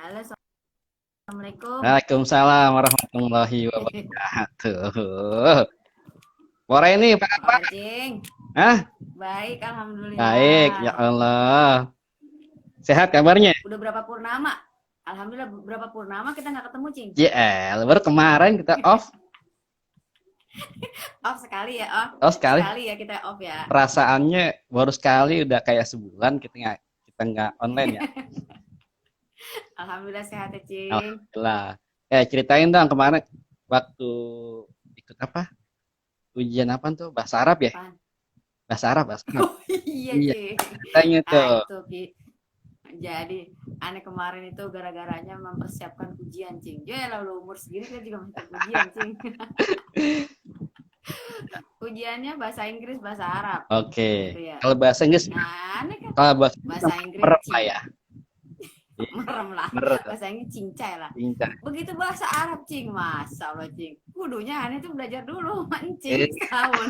Halo, Assalamualaikum. Waalaikumsalam warahmatullahi wabarakatuh. Sore ini Pak Apa apa? kabar, Cing? Hah? Baik, Baik, ya Alhamdulillah. Allah. Sehat kabarnya? Udah berapa purnama? Alhamdulillah, berapa purnama kita nggak ketemu, Cing? Baru kemarin kita off. Off sekali ya, off. Off sekali. Sekali ya kita off ya. Perasaannya baru sekali udah kayak sebulan kita nggak online ya. Alhamdulillah sehat ya, Cing. Alhamdulillah. Ceritain dong kemarin waktu ikut apa? Ujian apa tuh? Bahasa Arab ya? Apaan? Bahasa Arab, bahasa Arab. Oh iya, Iya, Cing. ceritanya tuh. Itu, Ki. Jadi, aneh kemarin itu gara-garanya mempersiapkan ujian, Cing. Ya, lalu umur segini kita juga masih ujian, Cing. Ujiannya bahasa Inggris, bahasa Arab. Oke. Gitu ya. Kalau bahasa Inggris, Nah, aneh kan? kalau bahasa Bahasa Inggris, merem lah Cing. ya. Merem lah, Merem. bahasa Inggris cincai lah. Cincai. Begitu bahasa Arab, Cing, masa Allah, Cing, kudunya aneh tuh belajar dulu mancing setahun.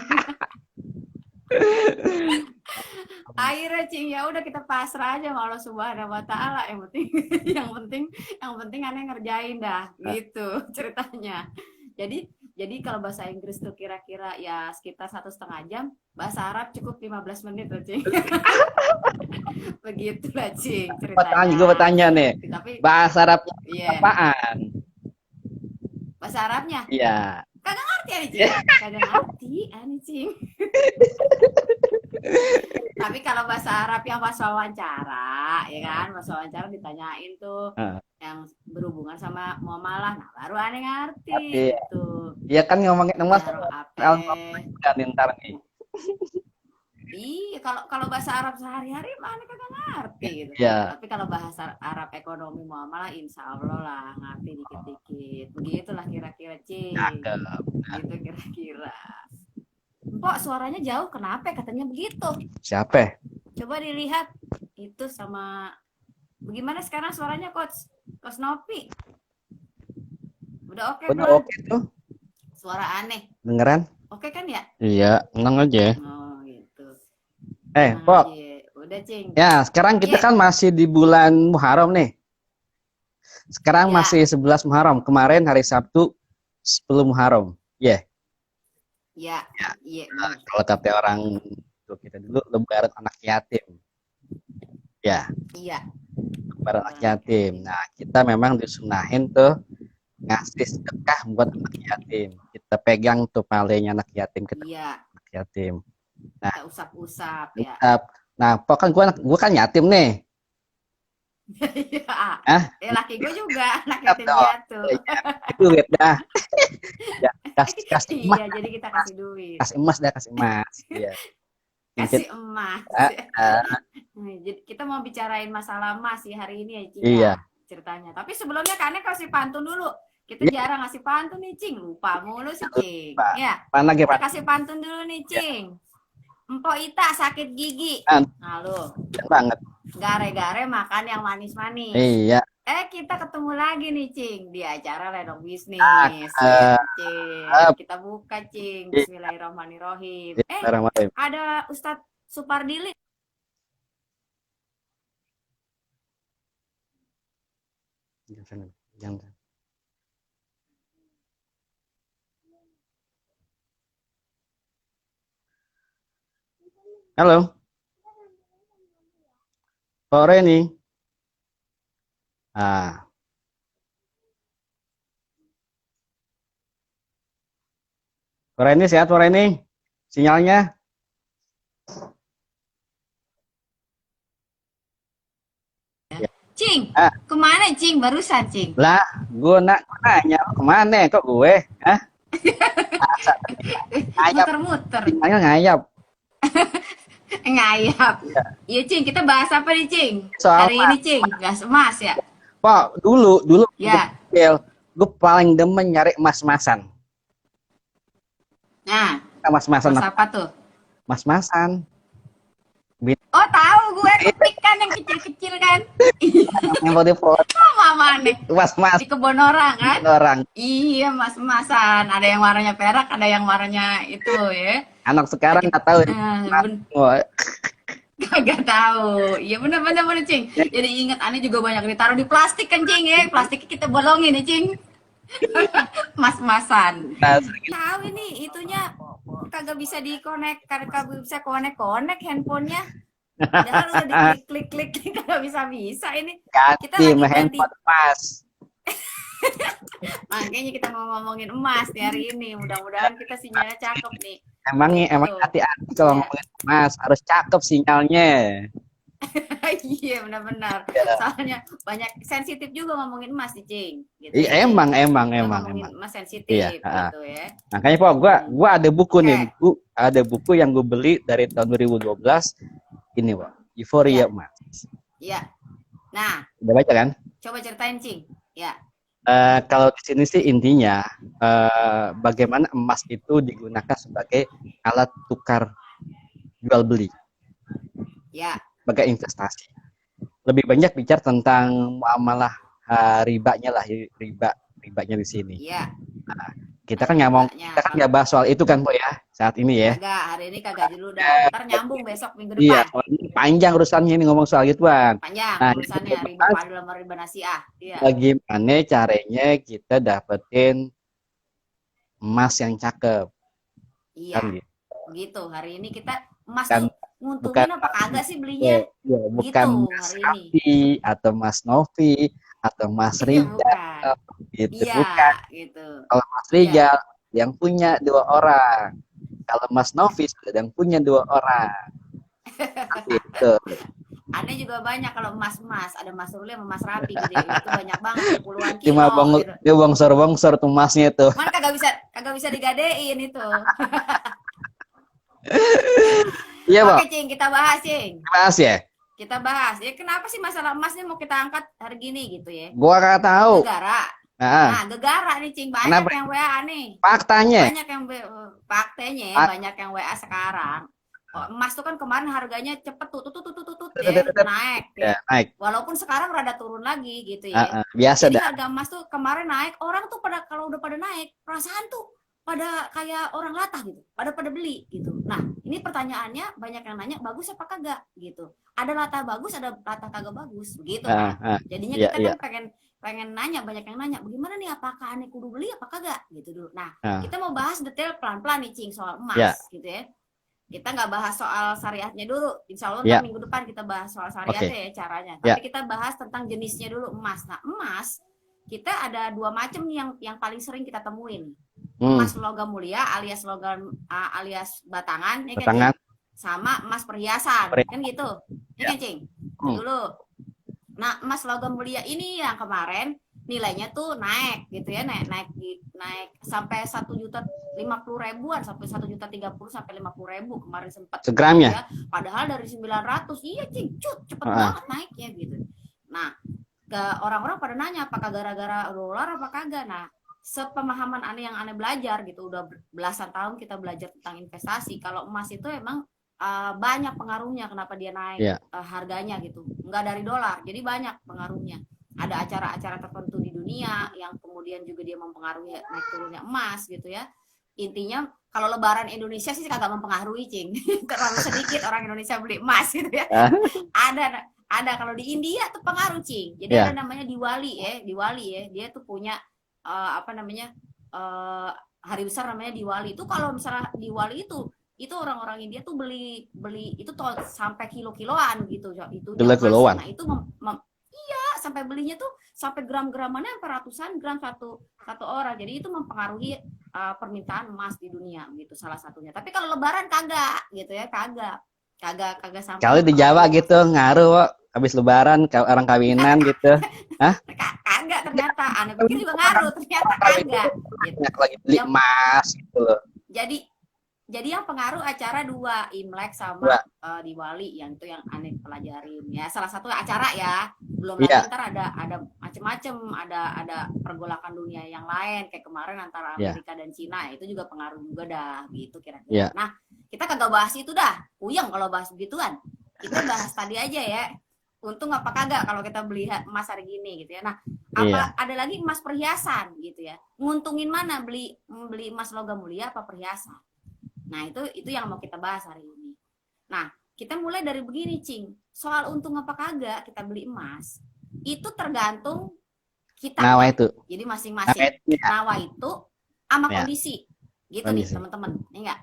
Akhirnya, Cing, ya udah kita pasrah aja sama Allah Subhanahu Wa Taala. Yang penting yang penting yang penting aneh ngerjain dah gitu ceritanya. Jadi kalau bahasa Inggris tuh kira-kira ya sekitar 1,5 jam, bahasa Arab cukup 15 menit loh, Cing. Begitulah, Cing, Gue ceritanya. bertanya nih, Tapi bahasa Arabnya iya, apaan? bahasa Arabnya Iya. kagak ngerti ani, Cing. Kagak ngerti ani, Cing. Tapi kalau bahasa Arab yang pas wawancara, ya kan, pas wawancara ditanyain tuh Nah, yang berhubungan sama muamalah, nah baru aneh ngerti tapi gitu. dia kan ngomongin nomor Baru apa? kan ntar nih. Iya, kalau bahasa Arab sehari-hari mah aneh kagak ngerti gitu. Iya. Tapi kalau bahasa Arab ekonomi muamalah, insya Allah lah ngerti dikit-dikit. Begitulah kira-kira, Cing. Cakep. Gitu kira-kira. Empok, suaranya jauh, kenapa katanya begitu? Siapa? Coba dilihat itu sama bagaimana sekarang suaranya, Coach Nopi. Udah oke Udah belum? oke tuh. Suara aneh. Dengeran? Oke kan ya? Iya, tenang aja. Oh, gitu. Pok. Udah, Cing. Ya, sekarang kita kan masih di bulan Muharram nih. Sekarang Ya. masih 11 Muharram. Kemarin hari Sabtu 10 Muharram. Ya. Kalau kata orang tuh kita dulu lebaran anak yatim. Ya. Iya. Lebaran anak yatim. Nah, kita memang disunahin tuh ngasih sedekah buat anak yatim. Kita pegang tuh palenya anak yatim, kita anak yatim. Nah, kita usap-usap ya. Nah, pokoknya gua kan yatim nih. Laki gue juga anak yatim piatu. Duit dah. Ya, kasih emas. Iya, jadi kita kasih duit. Kasih emas dah, kasih emas. Iya. Kasih emas. Jadi kita mau bicarain masalah emas sih hari ini ya, Cing. Iya. Ceritanya. Tapi sebelumnya Kane kasih pantun dulu. Kita jarang ngasih pantun nih, Cing. Lupa mulu sih, Cing. Ya. Mana lagi, kita Pak? kasih pantun dulu nih, Cing. Empok Ita sakit gigi. Halo. Banget. Gare-gare makan yang manis-manis. Iya. Kita ketemu lagi nih, Cing, di acara Ledong Bisnis. Cing. Kita buka, Cing. Bismillahirrahmanirrahim. Ada Ustadz Supardili. Jangan. Halo. Sore nih. Sore ini sehat, sore ini. Sinyalnya. Cing, kemana, Cing? Barusan, Cing. Lah, gue nanya kemana kok gue? Muter-muter. Sinyalnya ngayap. Ngayap. Iya, Cing, kita bahas apa nih, Cing? Soal hari ini, Cing, gas emas ya? Pak, dulu ya. Gue paling demen nyari emas-masan. Nah, emas-masan apa tuh? Emas-masan. Oh, tahu gue kepik kan yang kecil-kecil kan? Yang mau dipoto. Mama nih. Emas-mas. Di kebun orang kan? Orang. Iya, emas-emasan. Ada yang warnanya perak, ada yang warnanya itu ya. Anak sekarang nggak tahu. Kagak tahu. Iya benar-benar benar, Cing. Jadi ingat aneh juga banyak ditaruh di plastik kan, Cing ya. Plastiknya kita bolongin ya, Cing. Mas-masan. Nah, Tahu ini itunya kagak bisa dikonek, kagak bisa konek-konek handphonenya. Padahal udah diklik-klik-klik kagak bisa ini. Kita ganti lagi ganti. handphone Mas. Makanya kita mau ngomongin emas di hari ini. Mudah-mudahan kita sinyalnya cakep nih. Emang Gitu. hati-hati kalau Ya. ngomongin emas, harus cakep sinyalnya. Iya benar-benar. Ya. Soalnya banyak sensitif juga ngomongin emas nih, Cing. Gitu Iya, ya, Cing. emang. Ngomongin emas sensitif Iya, gitu ya. makanya Pak, gua ada buku nih, Oke. ada buku yang gue beli dari tahun 2012 ini, Pak. Euphoria Iya. Emas. Iya. Nah, Udah baca kan? coba ceritain, Cing. Ya. Kalau di sini sih intinya bagaimana emas itu digunakan sebagai alat tukar jual beli, Ya. sebagai investasi. Lebih banyak bicara tentang muamalah ribanya lah, ribanya di sini. Iya. Kita kan nggak bahas soal itu kan, Pak ya, saat ini ya. Kagak, hari ini kagak dulu dah. Ntar nyambung besok minggu Iya, depan. panjang urusannya ini ngomong soal gituan. Panjang Nah, urusannya riba padel sama riba nasiah. Iya. bagaimana caranya kita dapetin emas yang cakep, Iya. kan gitu. Begitu. Hari ini kita emas Kan, tuh nguntungin apa kagak sih belinya? ya, bukan Gitu Mas hari ini. Raffi atau Mas Novi atau Mas Iya, Rijal bukan. gitu, Iya, bukan. gitu. Kalau Mas Iya. Rijal yang punya 2 orang, kalau Mas Novi sudah yang punya 2 orang, gitu. Aneh juga banyak kalau emas-emas, ada Mas Ruli sama Mas Rapi gitu ya. Itu banyak banget puluhan kilo Cuma gitu. dia bongsor tuh emasnya tuh. Mana kagak bisa digadein itu. Iya, Pak. Oke, Cing, kita bahas, Cing. Bahas ya. Kita bahas. Ya kenapa sih masalah emas ini mau kita angkat hari gini gitu ya? Gua kagak tahu. Gegara. Nah, Nah, gegara nih, Cing. Banyak kenapa? yang WA nih. Faktanya. Banyak yang faktanya ya, banyak yang WA sekarang. Oh, emas tuh kan kemarin harganya cepet tuh ya, naik ya. Naik. Walaupun sekarang rada turun lagi gitu ya. Biasa Jadi dah. harga emas tuh kemarin naik, orang tuh pada kalau udah pada naik, perasaan tuh pada kayak orang latah gitu, pada beli gitu. Nah, ini pertanyaannya banyak yang nanya bagus apa kagak gitu. Ada latah bagus, ada latah kagak bagus begitu kan. Jadinya kita kan pengen nanya, banyak yang nanya, bagaimana nih apakah aneh kudu beli apa kagak gitu dulu. Nah, kita mau bahas detail pelan-pelan nih, Cing, soal emas gitu ya. Kita nggak bahas soal syariatnya dulu. Insya Allah minggu depan kita bahas soal syariatnya ya caranya. Tapi kita bahas tentang jenisnya dulu emas. Nah, emas kita ada 2 macam nih yang paling sering kita temuin. Emas logam mulia alias alias batangan, ya kan? Sama emas perhiasan, kan gitu. Ya kan, Cing? Dulu. Nah, emas logam mulia ini yang kemarin nilainya tuh naik gitu ya, naik sampai 1.050.000-an sampai 1.030.000 sampai 50.000 kemarin sempat segramnya ya. Padahal dari 900. Iya, Cing, cepet banget naiknya gitu. Nah, ke orang-orang pada nanya apakah gara-gara dolar apa kagak. Nah, sepemahaman aneh yang aneh belajar gitu, udah belasan tahun kita belajar tentang investasi, kalau emas itu emang banyak pengaruhnya kenapa dia naik harganya gitu, nggak dari dolar, jadi banyak pengaruhnya. Ada acara-acara tertentu di dunia yang kemudian juga dia mempengaruhi naik turunnya emas gitu ya. Intinya kalau lebaran Indonesia sih kagak mempengaruhi, Cing. Terlalu sedikit orang Indonesia beli emas gitu ya. Ada kalau di India tuh pengaruh, Cing. Jadi ada namanya Diwali ya. Dia tuh punya hari besar namanya Diwali. Itu kalau misalnya Diwali itu orang-orang India tuh beli itu tuh sampai kilo-kiloan gitu. Itu kiloan. Nah, itu iya, sampai belinya tuh sampai gram-gramannya sampai ratusan gram satu orang. Jadi itu mempengaruhi permintaan emas di dunia gitu salah satunya. Tapi kalau lebaran kagak gitu ya, kagak sampai. Kalau di Jawa gitu ngaruh, Wak. Habis lebaran orang kawinan gitu. Hah? Kagak ternyata. Aneh pikir juga ngaruh, ternyata kagak gitu. Lagi beli emas gitu loh. Jadi yang pengaruh acara 2, Imlek sama Diwali, yang itu yang aneh pelajarin ya. Salah satu acara ya. Belum lagi ntar ada macem-macem, ada pergolakan dunia yang lain kayak kemarin antara Amerika dan Cina, itu juga pengaruh juga dah gitu kira-kira. Nah, kita kagak bahas itu dah. Puyeng kalau bahas begituan. Kita bahas tadi aja ya. Untung apa kagak kalau kita beli emas hari gini gitu ya. Nah, ada lagi emas perhiasan gitu ya. Nguntungin mana beli emas logam mulia apa perhiasan? Nah, itu yang mau kita bahas hari ini. Nah, kita mulai dari begini, Cing. Soal untung apa kagak kita beli emas, itu tergantung kita. Nawa itu. Jadi masing-masing nawa itu sama kondisi. Gitu nih, teman-teman. Enggak.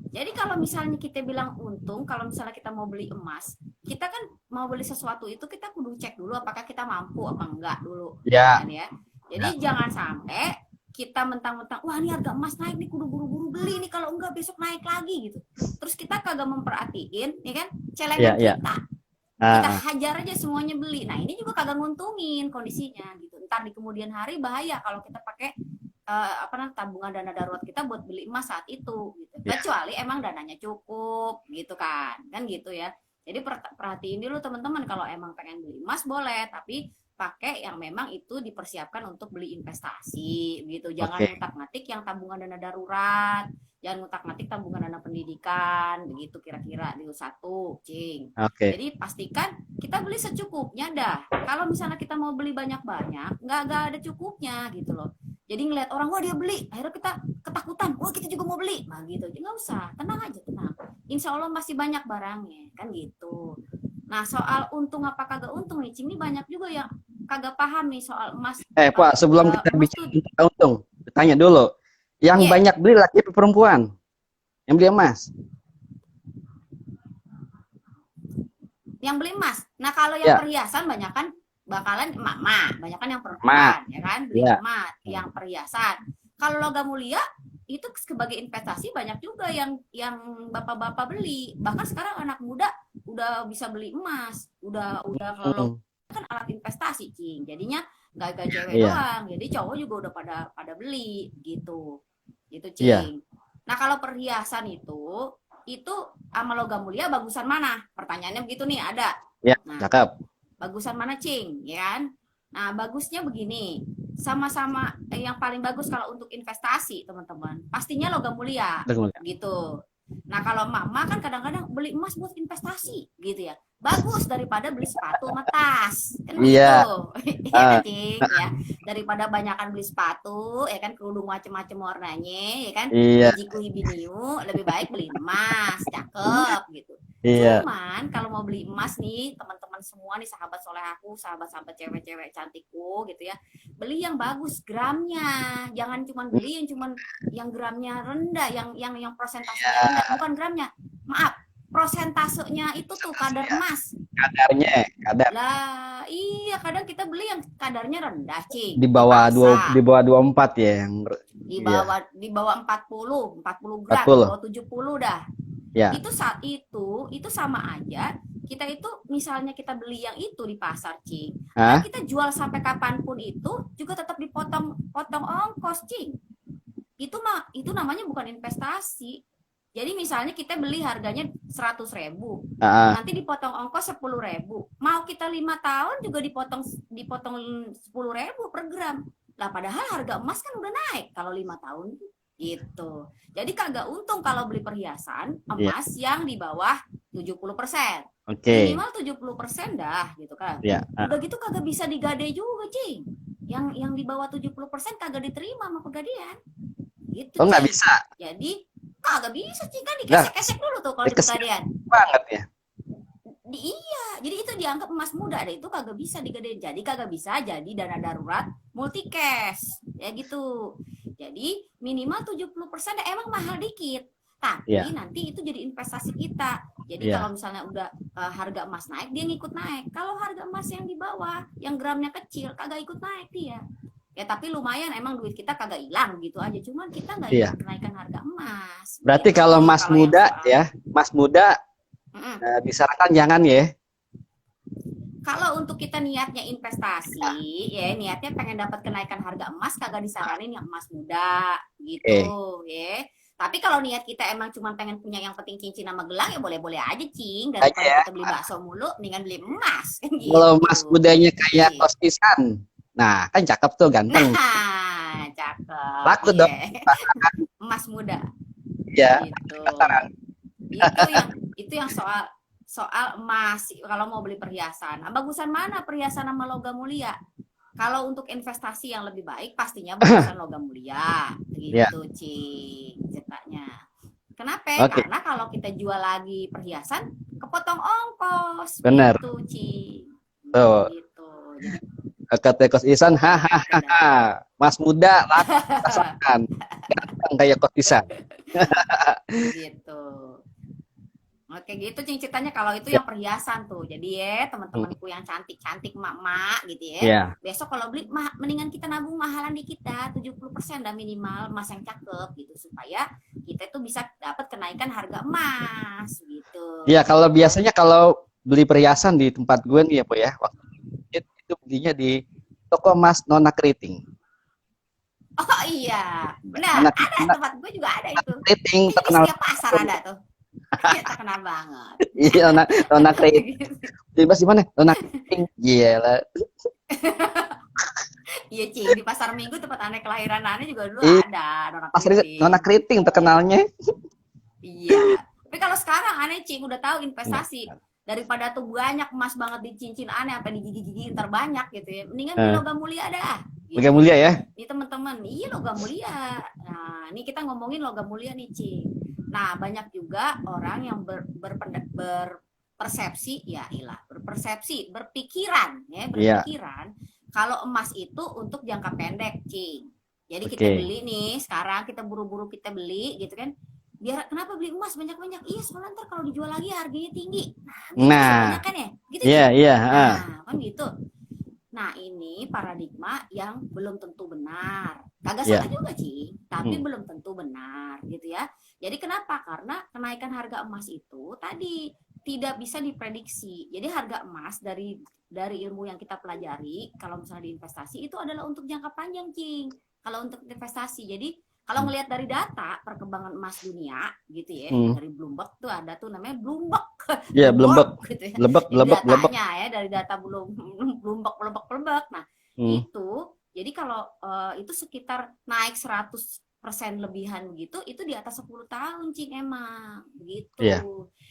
Jadi kalau misalnya kita bilang untung, kalau misalnya kita mau beli emas, kita kan mau beli sesuatu itu kita kudu cek dulu apakah kita mampu apa enggak dulu. Ya. Kan, ya. Jadi jangan sampai kita mentang-mentang, wah ini harga emas naik nih, kudu buru-buru beli nih, kalau enggak besok naik lagi gitu. Terus kita kagak memperhatiin, ya kan, celengan kita. Kita hajar aja semuanya beli. Nah ini juga kagak nguntungin kondisinya gitu. Ntar di kemudian hari bahaya kalau kita pakai tabungan dana darurat kita buat beli emas saat itu gitu. Kecuali emang dananya cukup gitu kan gitu ya. Jadi perhatiin dulu teman-teman, kalau emang pengen beli emas boleh, tapi pakai yang memang itu dipersiapkan untuk beli investasi gitu. Jangan ngutak-ngatik yang tabungan dana darurat, jangan ngutak-ngatik tabungan dana pendidikan begitu, kira-kira di satu, Cing. Jadi pastikan kita beli secukupnya dah. Kalau misalnya kita mau beli banyak-banyak, nggak ada cukupnya gitu loh. Jadi ngeliat orang, wah dia beli, akhirnya kita ketakutan, wah kita juga mau beli, nah gitu. Jadi nggak usah, tenang aja, tenang. Insya Allah masih banyak barangnya, kan gitu. Nah soal untung apa kagak untung nih, Cing, ini banyak juga yang kagak paham nih soal emas. Pak, sebelum kita bicara untung, tanya dulu, yang banyak beli laki atau perempuan? Yang beli emas? Yang beli emas. Nah kalau yang perhiasan banyak kan bakalan emak-emak, banyak kan yang perempuan, ya kan, beli emas, yang perhiasan. Kalau logam mulia itu sebagai investasi banyak juga yang bapak-bapak beli. Bahkan sekarang anak muda udah bisa beli emas, udah kalau kan alat investasi, Cing. Jadinya nggak cewek doang, jadi cowok juga udah pada beli gitu, Cing. Nah kalau perhiasan itu sama logam mulia bagusan mana? Pertanyaannya begitu nih, ada. Nah, cakep. Bagusan mana, Cing? Ya kan? Nah, bagusnya begini. Sama-sama yang paling bagus kalau untuk investasi, teman-teman. Pastinya logam mulia. Gitu. Nah, kalau mama kan kadang-kadang beli emas buat investasi, gitu ya. Bagus daripada beli sepatu sama tas. Kan gitu. Ya, Cing, ya. Daripada banyakan beli sepatu, ya kan, kerudung macam-macam warnanya, ya kan. Jiku hibiniu, lebih baik beli emas, cakep gitu. Cuman kalau mau beli emas nih, teman-teman semua nih, sahabat soleh aku, sahabat-sahabat cewek-cewek cantikku gitu ya, beli yang bagus gramnya. Jangan cuma beli yang gramnya rendah, yang prosentasenya rendah, bukan gramnya. Maaf, prosentasenya itu tuh kadar emas. Kadar. Lah, iya, kadang kita beli yang kadarnya rendah, Cing. Di bawah 24 ya yang di bawah 40 gram, di bawah 70 dah. Itu sama aja. Kita itu misalnya kita beli yang itu di pasar, Cing. Nah, kita jual sampai kapanpun itu juga tetap potong ongkos, Cing. Itu namanya bukan investasi. Jadi misalnya kita beli harganya 100.000, nanti dipotong ongkos 10.000. Mau kita 5 tahun juga dipotong 10.000 per gram. Lah padahal harga emas kan udah naik kalau 5 tahun gitu. Jadi kagak untung kalau beli perhiasan emas yang di bawah 70%. Minimal 70% dah gitu kan. Udah gitu kagak bisa digade juga, Cing. Yang di bawah 70% kagak diterima sama pegadaian. Gitu. Oh, nggak bisa. Jadi kagak bisa, Cing, kan dikesek-kesek dulu tuh kalau di pegadaian. Banget ya. Iya, jadi itu dianggap emas muda deh, itu kagak bisa digadein. Jadi kagak bisa jadi dana darurat multi cash. Ya gitu. Jadi minimal 70% emang mahal dikit. Tapi nanti itu jadi investasi kita. Jadi kalau misalnya udah harga emas naik, dia ngikut naik. Kalau harga emas yang di bawah, yang gramnya kecil, kagak ikut naik dia. Ya tapi lumayan, emang duit kita kagak hilang gitu aja. Cuman kita nggak ikut kenaikan harga emas. Berarti kalau emas muda emas muda disarankan jangan ya. Kalau untuk kita niatnya investasi, ya niatnya pengen dapat kenaikan harga emas, kagak disaranin yang emas muda gitu, ya. Tapi kalau niat kita emang cuma pengen punya yang penting cincin sama gelang, ya boleh-boleh aja, Cing. Daripada kita beli bakso mulu, mendingan beli emas. Gitu. Kalau emas mudanya kayak kos-pisan, nah kan cakep tuh, ganteng. Nah, cakep. Laku dong. Emas muda. Iya. Gitu. Itu yang soal emas kalau mau beli perhiasan. Nah, bagusan mana perhiasan sama logam mulia? Kalau untuk investasi yang lebih baik pastinya bagusan logam mulia gitu, Cing, ceritanya. Kenapa? Karena kalau kita jual lagi perhiasan, kepotong ongkos. Benar. Gitu, Cing. Tuh. Gitu. Kata Kos Isan, hahaha, Mas muda rasakan, ganteng kayak Kos Isan. Gitu. Oke gitu Cing ceritanya kalau itu yang perhiasan tuh. Jadi ya teman-temanku yang cantik-cantik mak-mak gitu ya. Yeah. Besok kalau beli mendingan kita nabung mahalan dikit dah 70% dah minimal emas yang cakep gitu supaya kita itu bisa dapat kenaikan harga emas gitu. Ya kalau biasanya kalau beli perhiasan di tempat gue nih ya Po ya, waktu itu belinya di toko emas Nona Keriting. Oh iya, benar. Ada tempat gue juga ada itu. Keriting terkenal. Di setiap pasar ada tuh. Iya, terkenal banget. Iya, Nona Keriting. Bebas di mana? Nona Keriting. Gila. Iya, Cing, di pasar Minggu tempat aneh kelahiran aneh juga dulu ada Nona Keriting terkenalnya. Iya. Tapi kalau sekarang aneh Cing udah tahu investasi. Daripada tuh banyak emas banget di cincin aneh sampai di gigi-gigi ntar banyak gitu ya. Mendingan beli logam mulia dah. Gitu. Logam mulia ya? Ini teman-teman, iya logam mulia. Nah, ini kita ngomongin logam mulia nih, Cing. Nah, banyak juga orang yang berpersepsi, berpikiran, kalau emas itu untuk jangka pendek, Cing. Jadi kita beli nih, sekarang kita buru-buru kita beli, gitu kan. Biar kenapa beli emas banyak-banyak? Iya, soalnya ntar kalau dijual lagi harganya tinggi. Nah, kan ya? Gitu ya? Iya, Nah, kan gitu. Nah, ini paradigma yang belum tentu benar. Kagak salah juga, Cing, tapi belum tentu benar, gitu ya. Jadi kenapa? Karena kenaikan harga emas itu tadi tidak bisa diprediksi. Jadi harga emas dari ilmu yang kita pelajari, kalau misalnya diinvestasi itu adalah untuk jangka panjang, Cing. Kalau untuk investasi. Jadi kalau ngelihat dari data perkembangan emas dunia gitu ya, dari Bloomberg tuh ada tuh namanya Bloomberg. Iya, Bloomberg. Gitu ya. Bloomberg. Ya dari data Bloomberg. Nah, itu jadi kalau itu sekitar naik 100% lebihan begitu, itu di atas 10 tahun, Cing, emang begitu. Yeah.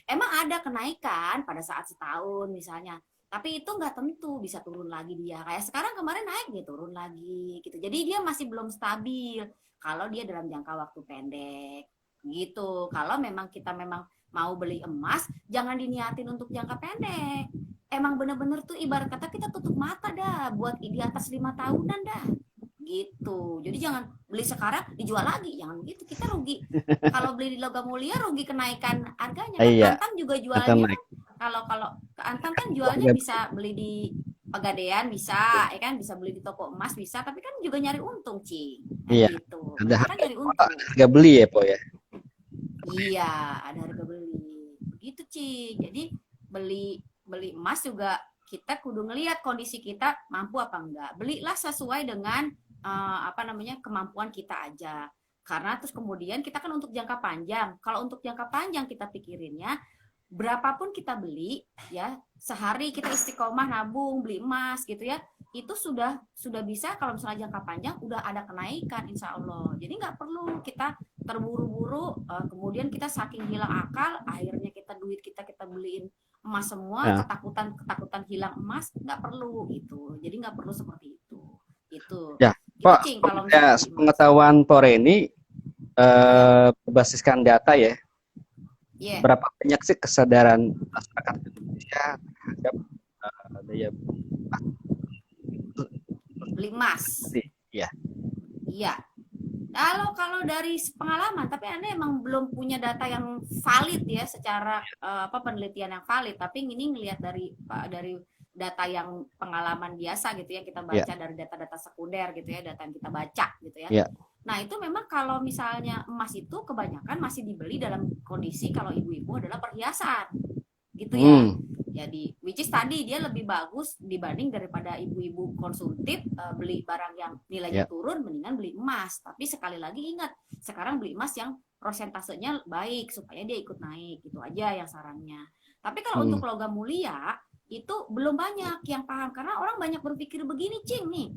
Emang ada kenaikan pada saat setahun misalnya. Tapi itu nggak tentu, bisa turun lagi dia. Kayak sekarang kemarin naik dia turun lagi gitu. Jadi dia masih belum stabil kalau dia dalam jangka waktu pendek gitu. Kalau memang kita mau beli emas, jangan diniatin untuk jangka pendek. Emang bener-bener tuh ibarat kata kita tutup mata dah buat di atas 5 tahunan dah gitu. Jadi jangan beli sekarang dijual lagi, jangan gitu, kita rugi. Kalau beli di logam mulia rugi kenaikan harganya. Antam juga jualnya kalau ke Antam kan jualnya bisa beli di Pegadaian bisa, ya kan, bisa beli di toko emas bisa, tapi kan juga nyari untung, Cing. Iya. Gitu. Ada nyari untung. Harga beli ya, Po ya. Iya, ada harga beli. Begitu, Cing. Jadi beli emas juga kita kudu ngelihat kondisi kita mampu apa enggak. Belilah sesuai dengan kemampuan kita aja. Karena terus kemudian kita kan untuk jangka panjang. Kalau untuk jangka panjang kita pikirinnya berapapun kita beli ya, sehari kita istiqomah nabung beli emas gitu ya, itu sudah bisa kalau misalnya jangka panjang udah ada kenaikan insya Allah. Jadi nggak perlu kita terburu-buru kemudian kita saking hilang akal akhirnya duit kita beliin emas semua, ketakutan hilang emas, nggak perlu itu. Jadi nggak perlu seperti itu ya gitu, Pak. Kalau ya, pengetahuan Poreni berbasiskan data ya. Yeah. Berapa banyak sih kesadaran masyarakat Indonesia terhadap daya beli emas? Iya. Iya. Kalau dari pengalaman, tapi Anda emang belum punya data yang valid ya, secara penelitian yang valid. Tapi ini ngelihat dari data yang pengalaman biasa gitu ya, kita baca dari data-data sekunder gitu ya, data yang kita baca gitu ya. Yeah. Nah itu memang kalau misalnya emas itu kebanyakan masih dibeli dalam kondisi kalau ibu-ibu adalah perhiasan gitu ya. Jadi which is tadi dia lebih bagus dibanding daripada ibu-ibu konsumtif beli barang yang nilainya turun, mendingan beli emas. Tapi sekali lagi ingat, sekarang beli emas yang persentasenya baik supaya dia ikut naik, itu aja yang sarannya. Tapi kalau untuk logam mulia itu belum banyak yang paham, karena orang banyak berpikir begini, Cing nih,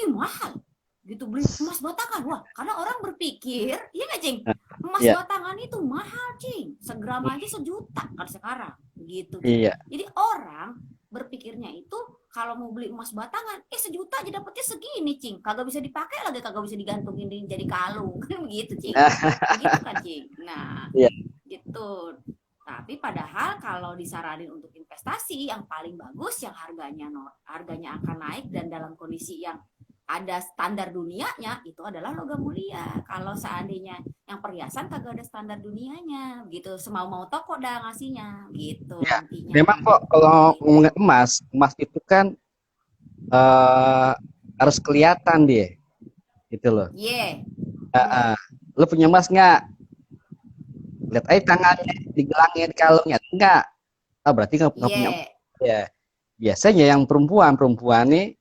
mahal gitu beli emas batangan. Wah, karena orang berpikir, iya nggak, Cing? Emas batangan itu mahal, Cing. Segram aja 1 juta kan sekarang, gitu. Iya. Jadi orang berpikirnya itu kalau mau beli emas batangan, 1 juta aja dapetnya segini, Cing. Kagak bisa dipakai lagi, kagak bisa digantungin jadi kalung, kan begitu, Cing. Begitu kan, Cing. Nah, gitu. Tapi padahal kalau disaranin untuk investasi yang paling bagus yang harganya akan naik dan dalam kondisi yang ada standar dunianya itu adalah logam mulia. Kalau seandainya yang perhiasan kagak ada standar dunianya, gitu. Semau-mau toko dah ngasihnya, gitu Ya, intinya. memang kok kalau ngomongin emas, emas itu kan harus kelihatan dia, gitu loh. Iya. Lu punya emas nggak? Lihat aja tangannya, digelangin kalungnya, enggak. Ah, berarti nggak punya emas. Iya. Ya, biasanya yang perempuan nih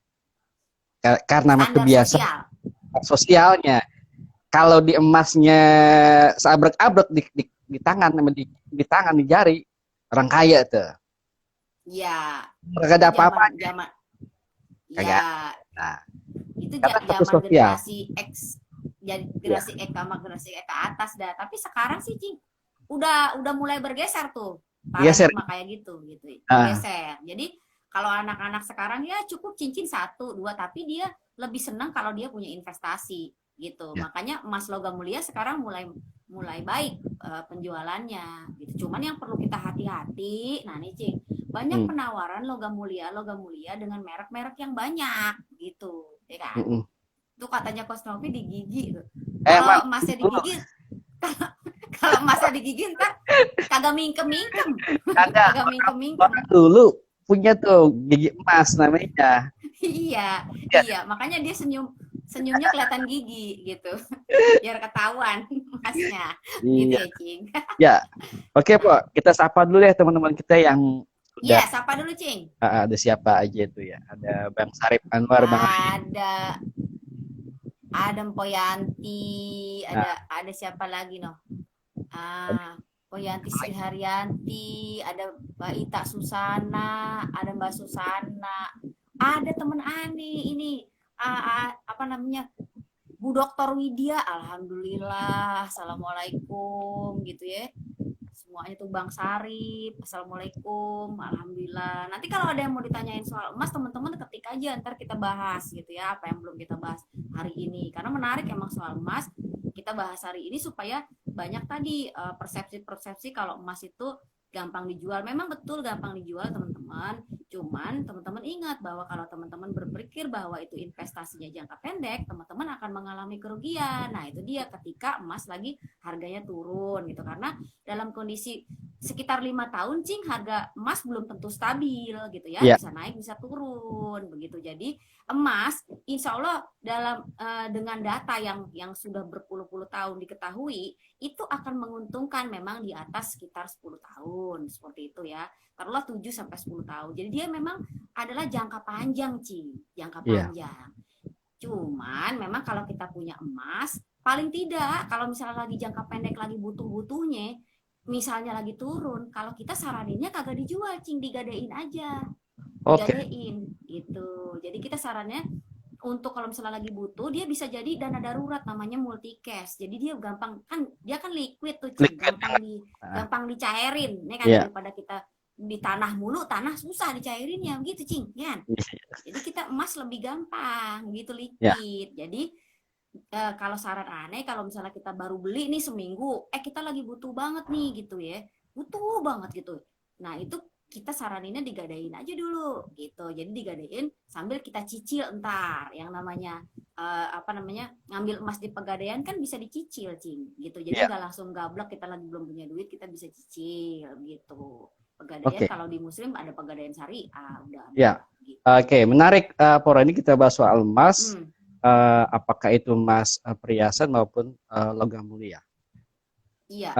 karena Standar kebiasaan sosial. sosialnya, kalau di emasnya seabrek-abrek di tangan sama di tangan di jari, orang kaya tuh. Ya, Nggak ada itu apa-apa. zaman Kagak. ya Nah, itu karena status zaman sosial. generasi X, jadi Ya. generasi X sama generasi X ke atas dah. Tapi sekarang sih Cing udah mulai bergeser tuh Geser. paradigma kayak gitu Ah, geser. Jadi kalau anak-anak sekarang ya cukup cincin satu dua, tapi dia lebih senang kalau dia punya investasi gitu. ya. Makanya emas logam mulia sekarang mulai baik penjualannya gitu. Cuman yang perlu kita hati-hati, nah nih Cing, banyak penawaran logam mulia dengan merek-merek yang banyak gitu, ya kan? Itu katanya Kosnovi di gigi tuh. Kalau emasnya di gigi, kalau emasnya di gigi ntar kagak mingkem-mingkem. Kagak mingkem-mingkem. Dulu punya tuh gigi emas namanya. Iya, Ya. iya. Makanya dia senyumnya kelihatan gigi gitu. Biar ketahuan emasnya. Gitu Iya. ya, Cing. Ya. Oke, Pak. Kita sapa dulu ya teman-teman kita yang Iya, sudah sapa dulu, Cing. ada siapa aja itu ya. Ada Bang Sarip Anwar, Bang Ada Mpoyanti, ada siapa lagi noh? Poyanti Sri Haryanti, ada Mbak Ita Susana, ada Mbak Susana, ada temen Ani ini apa namanya Bu Dokter Widya, alhamdulillah, assalamualaikum gitu ya. Semuanya tuh Bang Sarip, assalamualaikum, alhamdulillah. Nanti kalau ada yang mau ditanyain soal emas, teman-teman ketik aja, ntar kita bahas gitu ya, apa yang belum kita bahas hari ini. Karena menarik emang soal emas, kita bahas hari ini supaya banyak tadi persepsi-persepsi kalau emas itu gampang dijual. Memang betul gampang dijual teman-teman. Cuman teman-teman ingat bahwa kalau teman-teman berpikir bahwa itu investasinya jangka pendek, teman-teman akan mengalami kerugian. Nah itu dia ketika emas lagi harganya turun gitu. Karena dalam kondisi sekitar 5 tahun Cing, harga emas belum tentu stabil gitu ya. Bisa naik bisa turun begitu. Jadi emas insya Allah dalam dengan data yang sudah berpuluh-puluh tahun diketahui itu akan menguntungkan memang di atas sekitar 10 tahun seperti itu ya. Taruhlah 7 sampai 10 tahun. Jadi dia memang adalah jangka panjang, Cing. Jangka panjang. Cuman memang kalau kita punya emas, paling tidak kalau misalnya lagi jangka pendek lagi butuh-butuhnya, misalnya lagi turun, kalau kita saraninnya kagak dijual, Cing, digadein aja. Digadein gitu. Jadi kita sarannya untuk kalau misalnya lagi butuh, dia bisa jadi dana darurat namanya multi cash. Jadi dia gampang kan, dia kan liquid tuh, Cing. Gampang dicairin, nih kan daripada kita di tanah mulu, tanah susah dicairinnya gitu, Cing, kan? Jadi kita emas lebih gampang gitu liquid. Jadi kalau saran aneh, kalau misalnya kita baru beli nih seminggu, kita lagi butuh banget nih gitu ya, butuh banget gitu. Nah itu kita saraninnya digadein aja dulu gitu. Jadi digadein sambil kita cicil entar yang namanya apa namanya ngambil emas di pegadaian kan bisa dicicil, Cing, gitu. Jadi nggak langsung gablek kita lagi belum punya duit, kita bisa cicil gitu. Pegadaian kalau di muslim ada pegadaian syariah udah. Ya. Gitu. Oke, menarik Pora, ini kita bahas soal emas. Apakah itu emas perhiasan maupun logam mulia? Iya.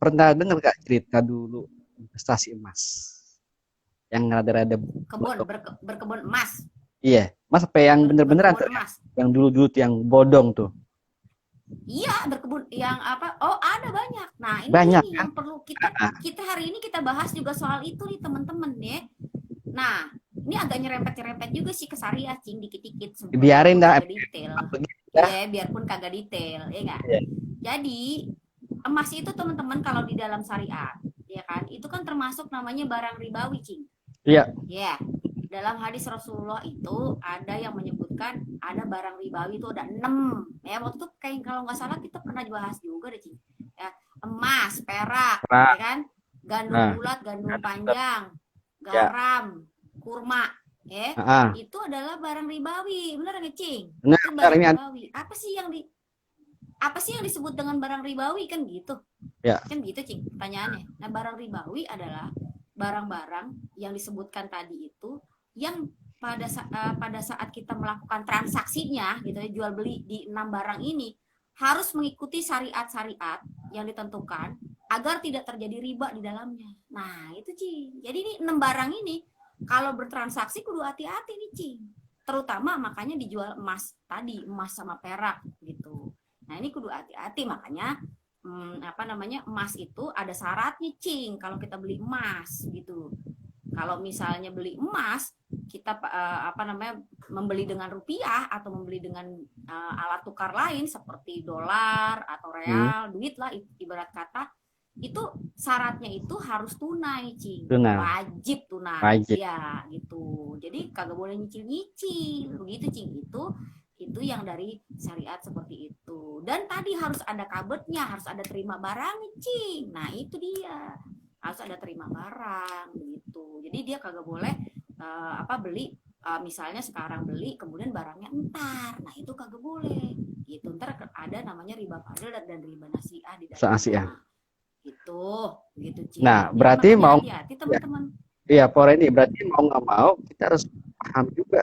Pernah dengar gak cerita dulu investasi emas yang rada-rada berkebun emas? Iya, mas apa yang bener-beneran tuh, yang dulu-dulu yang bodong tuh? Iya, berkebun yang apa? Oh, ada banyak. Nah, ini banyak, kan? Yang perlu kita hari ini kita bahas juga soal itu nih teman-teman ya. Nah, ini agak nyerempet-nyerempet juga sih ke syariah, Cing, dikit-dikit. Biarin dah. Detail. Ya, biarpun kagak detail, ya nggak? Jadi emas itu teman-teman kalau di dalam syariat, ya kan, itu kan termasuk namanya barang ribawi, Cing. Iya. Ya, dalam hadis Rasulullah itu ada yang menyebutkan ada barang ribawi itu ada 6. Ya, waktu itu kayak kalau nggak salah kita pernah bahas juga deh, Cing. Ya, emas, perak, ya kan? gandum bulat, gandum panjang, garam, kurma, itu adalah barang ribawi, benar nggak, Cing? Itu barang ribawi. Apa sih yang disebut dengan barang ribawi, kan gitu? Kan gitu, Cing, pertanyaannya. Nah, barang ribawi adalah barang-barang yang disebutkan tadi itu yang pada saat kita melakukan transaksinya gitu ya, jual beli di 6 barang ini harus mengikuti syariat-syariat yang ditentukan agar tidak terjadi riba di dalamnya. Nah, itu, Cing. Jadi ini 6 barang ini kalau bertransaksi kudu hati-hati nih, Cing. Terutama makanya dijual emas tadi, emas sama perak gitu. Nah, ini kudu hati-hati, makanya emas itu ada syaratnya, Cing, kalau kita beli emas gitu. Kalau misalnya beli emas, kita membeli dengan rupiah atau membeli dengan alat tukar lain seperti dolar atau real, duit lah ibarat kata, itu syaratnya itu harus tunai, Cing. Wajib tunai. Ya, gitu. Jadi kagak boleh nyicil-nyicil. Begitu, Cing. Itu yang dari syariat seperti itu. Dan tadi harus ada kabetnya, harus ada terima barang, Cing. Nah, itu dia. Harus ada terima barang gitu. Jadi dia kagak boleh beli misalnya sekarang beli kemudian barangnya entar. Nah, itu kagak boleh. Gitu. Ntar ada namanya riba fadl dan riba nasi'ah di dalamnya. Gitu, Cing. Nah, berarti mau hati-hati, teman-teman. Iya, Poreni, berarti mau nggak mau kita harus paham juga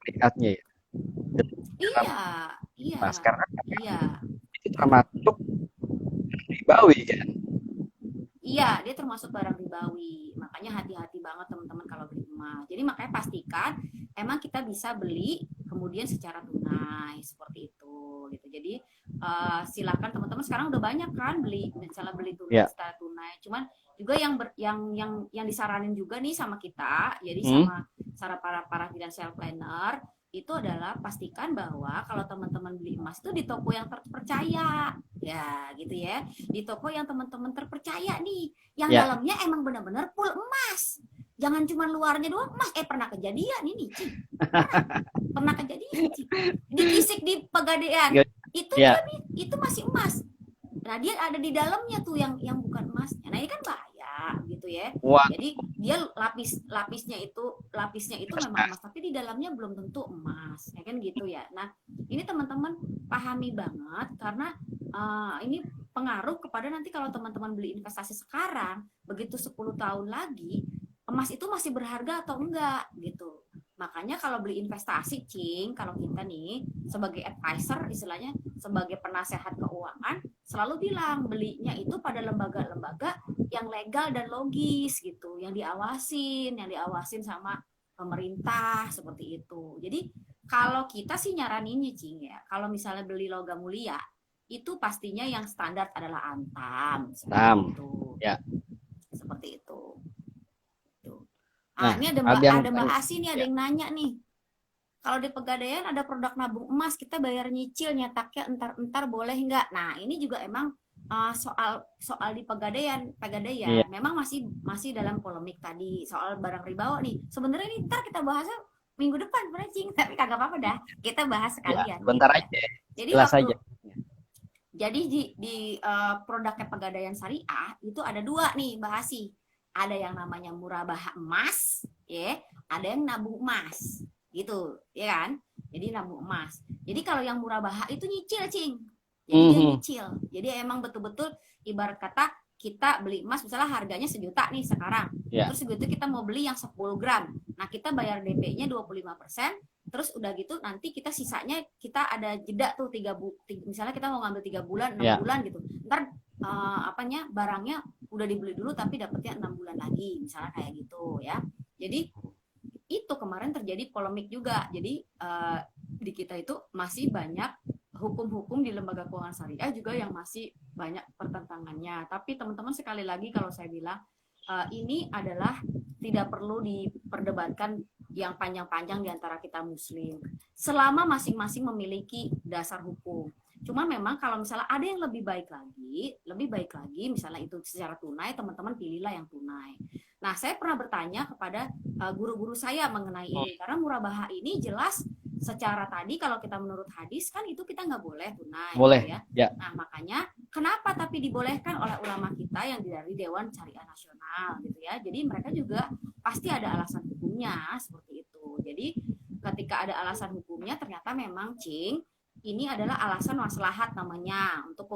syariatnya ya. Iya. Nah, sekarang itu termasuk ribawi kan? Iya, dia termasuk barang ribawi. Makanya hati-hati banget teman-teman kalau beli emas. Jadi makanya pastikan emang kita bisa beli kemudian secara tunai seperti itu gitu. Jadi silakan teman-teman, sekarang udah banyak kan beli tunai secara tunai. Cuman juga yang disaranin juga nih sama kita, jadi sama para financial planner itu adalah pastikan bahwa kalau teman-teman beli emas itu di toko yang terpercaya, ya gitu ya, di toko yang teman-teman terpercaya nih, yang dalamnya emang benar-benar full emas, jangan cuma luarnya doang emas. Pernah kejadian ini, Cing. Pernah kejadian, Cing. Dikisik di Pegadaian, itu masih emas. Nah, dia ada di dalamnya tuh yang bukan emas. Nah, ini kan bahaya gitu ya. Wah. Jadi dia lapisnya itu memang emas, tapi di dalamnya belum tentu emas, ya kan gitu ya. Nah, ini teman-teman pahami banget karena ini pengaruh kepada nanti kalau teman-teman beli investasi sekarang, begitu 10 tahun lagi emas itu masih berharga atau enggak gitu. Makanya kalau beli investasi, Cing, kalau kita nih sebagai advisor, istilahnya sebagai penasehat keuangan, selalu bilang belinya itu pada lembaga-lembaga yang legal dan logis gitu, yang diawasin sama pemerintah seperti itu. Jadi kalau kita sih nyaraninnya, Cing, ya, kalau misalnya beli logam mulia, itu pastinya yang standar adalah Antam. Seperti itu. Ya. Seperti itu. Ini ada Mbak Asi nih, ada yang nanya nih. Kalau di Pegadaian ada produk nabung emas, kita bayar nyicil nyetaknya entar boleh nggak? Nah, ini juga emang soal di Pegadaian memang masih dalam polemik tadi soal barang ribawa nih. Sebenarnya ini ntar kita bahasnya minggu depan, Cing, tapi kagak apa-apa dah. Kita bahas sekalian. Bentar aja. Jadi di produknya Pegadaian Syariah itu ada 2 nih, Mbak Asi. Ada yang namanya murabah emas, ya, ada yang nabung emas, gitu, ya kan? Jadi nabung emas. Jadi kalau yang murabah itu nyicil, Cing. Jadi dia nyicil. Jadi emang betul-betul ibarat kata kita beli emas misalnya harganya 1 juta nih sekarang. Terus segitu kita mau beli yang 10 gram. Nah, kita bayar DP-nya 25%, terus udah gitu nanti kita sisanya kita ada jeda tuh 3 bulan. Misalnya kita mau ngambil 3 bulan, 6 bulan gitu. Ntar barangnya udah dibeli dulu tapi dapetnya 6 bulan lagi, misalnya kayak gitu ya. Jadi itu kemarin terjadi polemik juga. Jadi di kita itu masih banyak hukum-hukum di lembaga keuangan syariah juga yang masih banyak pertentangannya. Tapi teman-teman, sekali lagi kalau saya bilang ini adalah tidak perlu diperdebatkan yang panjang-panjang di antara kita muslim. Selama masing-masing memiliki dasar hukum. Cuma memang kalau misalnya ada yang lebih baik lagi misalnya itu secara tunai, teman-teman pilihlah yang tunai. Nah, saya pernah bertanya kepada guru-guru saya mengenai ini, karena murabahah ini jelas secara tadi kalau kita menurut hadis kan itu kita nggak boleh tunai. Boleh, ya. Nah, makanya kenapa tapi dibolehkan oleh ulama kita yang dari Dewan Syariah Nasional gitu ya. Jadi mereka juga pasti ada alasan hukumnya seperti itu. Jadi ketika ada alasan hukumnya ternyata memang Cing ini adalah alasan maslahat namanya untuk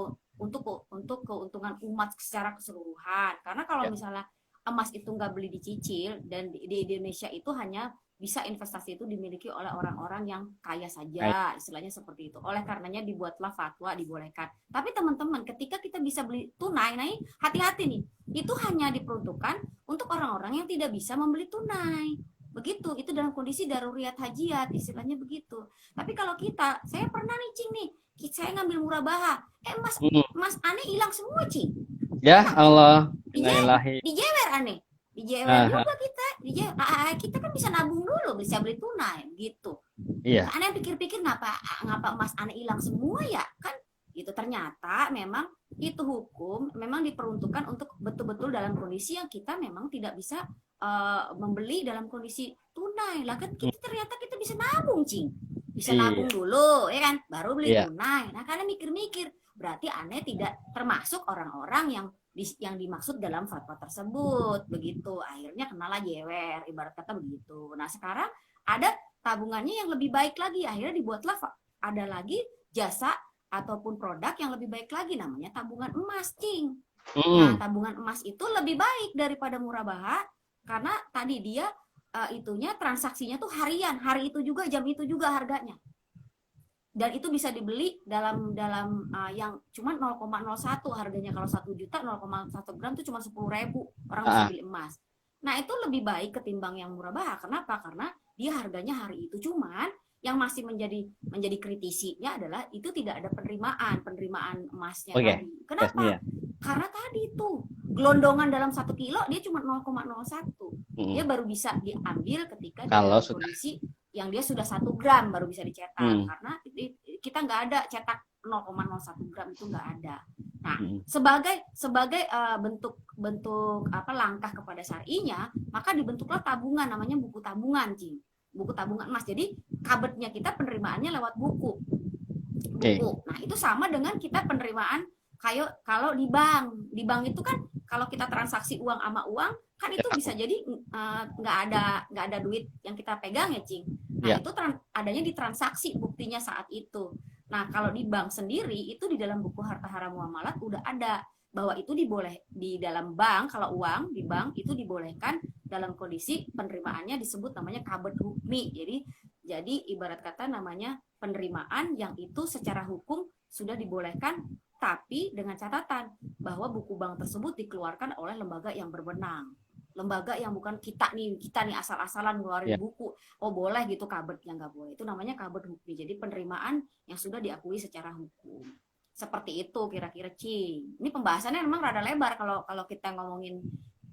keuntungan umat secara keseluruhan. Karena kalau misalnya emas itu nggak beli dicicil dan di Indonesia itu hanya bisa investasi itu dimiliki oleh orang-orang yang kaya saja, istilahnya seperti itu. Oleh karenanya dibuatlah fatwa dibolehkan. Tapi teman-teman, ketika kita bisa beli tunai, nih hati-hati nih, itu hanya diperuntukkan untuk orang-orang yang tidak bisa membeli tunai. Begitu, itu dalam kondisi daruriyat hajiat, istilahnya begitu. Tapi kalau kita, saya pernah nih Cing nih, saya ngambil murabaha, mas aneh hilang semua Cing. Ya Allah, dijewer aneh. Dijewer juga kita kan bisa nabung dulu, bisa beli tunai gitu. Iya. Aneh pikir-pikir ngapa emas aneh hilang semua ya kan? Gitu ternyata memang itu hukum memang diperuntukkan untuk betul-betul dalam kondisi yang kita memang tidak bisa membeli dalam kondisi tunai lah kan ternyata kita bisa nabung Cing, bisa nabung dulu ya kan baru beli tunai. Nah karena mikir-mikir berarti aneh tidak termasuk orang-orang yang dimaksud dalam fatwa tersebut begitu, akhirnya kenalah jewer ibarat kata begitu. Nah sekarang ada tabungannya yang lebih baik lagi, akhirnya dibuatlah ada lagi jasa ataupun produk yang lebih baik lagi namanya tabungan emas Cing. Nah tabungan emas itu lebih baik daripada murabaha karena tadi dia itunya transaksinya tuh harian, hari itu juga jam itu juga harganya. Dan itu bisa dibeli dalam yang cuma 0,01 harganya. Kalau 1 juta 0,1 gram itu cuma 10.000 orang bisa beli emas. Nah itu lebih baik ketimbang yang murabaha. Kenapa? Karena dia harganya hari itu. Cuman yang masih menjadi kritisinya adalah itu tidak ada penerimaan emasnya tadi. Kenapa? Karena tadi tuh gelondongan dalam 1 kilo dia cuma 0,01. Dia baru bisa diambil ketika dalam kondisi yang dia sudah 1 gram baru bisa dicetak. Karena kita nggak ada cetak 0,01 gram itu nggak ada. Nah sebagai bentuk apa langkah kepada syar'inya maka dibentuklah tabungan namanya buku tabungan Cing. Buku tabungan emas. Jadi kabetnya kita penerimaannya lewat buku. Nah itu sama dengan kita penerimaan kayak kalau di bank. Di bank itu kan kalau kita transaksi uang sama uang kan itu bisa jadi nggak ada duit yang kita pegang ya Cing. Nah itu adanya di transaksi buktinya saat itu. Nah kalau di bank sendiri itu di dalam buku harta haram muamalat udah ada bahwa itu di dalam bank kalau uang di bank itu dibolehkan dalam kondisi penerimaannya disebut namanya kabet hukmi. Jadi ibarat kata namanya penerimaan yang itu secara hukum sudah dibolehkan tapi dengan catatan bahwa buku bank tersebut dikeluarkan oleh lembaga yang berwenang. Lembaga yang bukan kita nih asal-asalan ngeluarin buku. Oh boleh gitu kabetnya nggak boleh. Itu namanya kabet hukmi. Jadi penerimaan yang sudah diakui secara hukum. Seperti itu kira-kira Cing. Ini pembahasannya memang rada lebar kalau kita ngomongin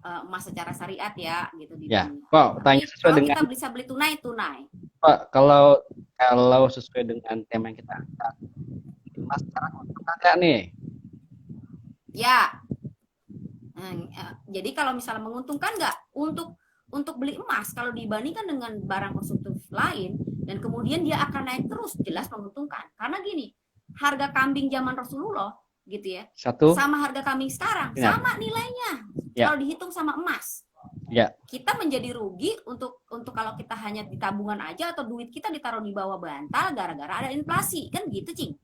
emas secara syariat ya gitu di dunia. Kok tanya sesuai dengan kita bisa beli tunai. Pak, kalau sesuai dengan tema yang kita angkat, emas sekarang untuk ada nih. Ya. Jadi kalau misalnya menguntungkan nggak untuk beli emas kalau dibandingkan dengan barang konsumtif lain dan kemudian dia akan naik terus jelas menguntungkan karena gini harga kambing zaman Rasulullah gitu ya sama harga kambing sekarang sama nilainya kalau dihitung sama emas kita menjadi rugi untuk kalau kita hanya di tabungan aja atau duit kita ditaruh di bawah bantal gara-gara ada inflasi kan gitu Cing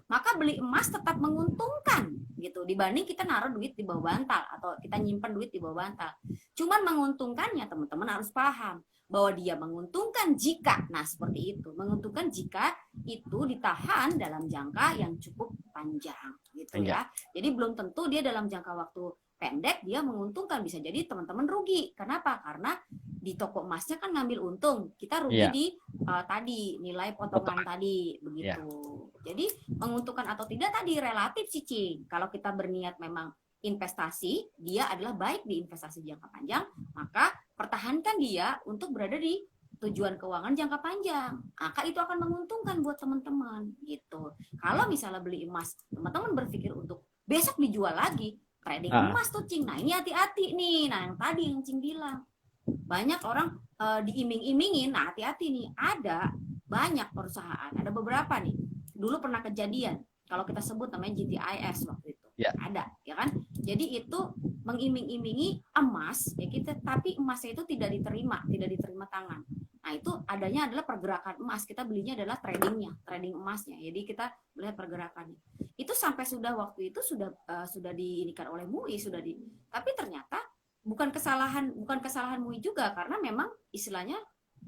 maka beli emas tetap menguntungkan gitu dibanding kita naruh duit di bawah bantal atau kita nyimpen duit di bawah bantal. Cuman menguntungkannya teman-teman harus paham bahwa dia menguntungkan jika seperti itu menguntungkan jika itu ditahan dalam jangka yang cukup panjang gitu ya. Jadi belum tentu dia dalam jangka waktu pendek dia menguntungkan bisa jadi teman-teman rugi. Kenapa? Karena di toko emasnya kan ngambil untung, kita rugi di tadi nilai potongan tadi begitu. Jadi menguntungkan atau tidak tadi relatif sih Cing. Kalau kita berniat memang investasi, dia adalah baik di investasi jangka panjang, maka pertahankan dia untuk berada di tujuan keuangan jangka panjang. Maka itu akan menguntungkan buat teman-teman gitu. Kalau misalnya beli emas, teman-teman berpikir untuk besok dijual lagi, trading emas tuh Cing. Nah ini hati-hati nih. Nah yang tadi yang Cing bilang banyak orang diiming-imingin. Nah hati-hati nih ada banyak perusahaan ada beberapa nih dulu pernah kejadian kalau kita sebut namanya GTIS waktu itu Ya. Ada, ya kan? Jadi itu mengiming-imingi emas, ya kita, tapi emasnya itu tidak diterima tangan. Nah itu adanya adalah pergerakan emas. Kita belinya adalah trading emasnya. Jadi kita melihat pergerakannya. Itu sampai waktu itu sudah diinikan oleh MUI, tapi ternyata bukan kesalahan MUI juga, karena memang istilahnya